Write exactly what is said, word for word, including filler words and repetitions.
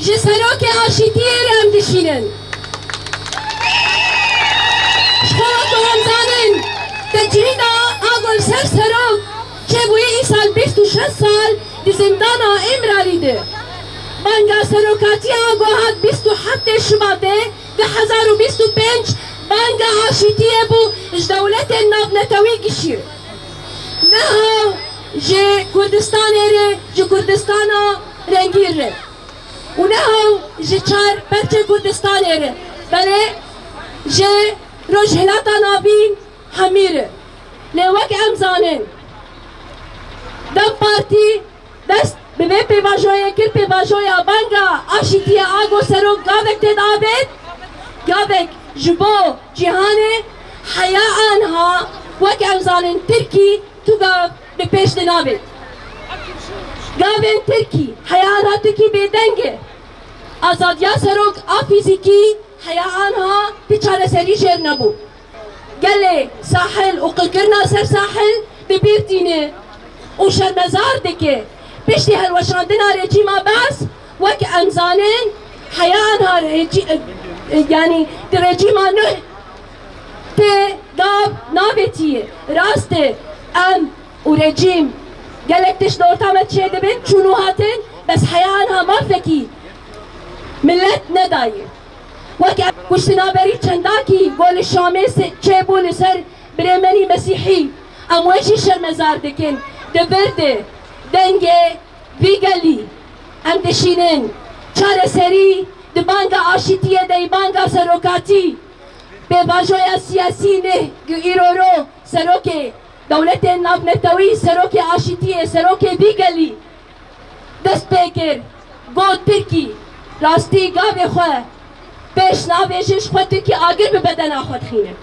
Ji serokê aşîtiyê re em dişînin. Ji xwe weke em zanin, tecrîda Ago li ser serok çêbûye îsal bîst û şeş sal di zindana Îmralî de. Banga serokatiya Ago hat bîst û heftê Şubatê du hezar û bîst û pênc, banga aşîtiyê bû ji dewletên navnetewî gişî. Neha ji Kurdistanê re, ji Kurdistana rengîn re. Û neha ji çar perçê Kurdistanê re, belê ji Rojhilata Navîn hemî re. Lê wek em zanin, DEM Partî dest bi vê pêvajoyê kir, pêvajoya banga aşîtiyê Ago Serok gavek tê de avêt, gavek ji bo cîhanê heya anha wek em zanin Tirkî tu gav bi pêş de nabê. Gavên Tirkî, heya anha Tirkî bêdeng e. Azadiya serok a fîzîkî heya anha ti çareserî jêr nebû. Gelê sahil û qilkirina ser sahil bi bîr tîne û şermezar dike. Piştî hilweşandina rejîma Beas, wek em zanin, heya anha rejî-, yanî di rejîma nuh tê gav navêtiyê. Rast e, em û rejîm gelek tişt li orta me çêdibin, çûn û hatin, bes heya anha mafekî millet nedayê. Weke kuştina berî çendakî ku li Şamê se-, çêbû li ser birê me yî Mesîhî, em wê jî şermezar dikin. Di vir de dengê vî gelî em dişînin. Çareserî di banga aşîtiyê de, banga serokatî, pêvajoya siyasî neh ku îro ro serokê dewletên navnetewî, serokê aşîtiyê, serokê vî gelî dest pê kir, got, Tirkî, rastî gavê xwe pêş navêje, ji xwe Tirkî agir bi bedena xwe dixîne.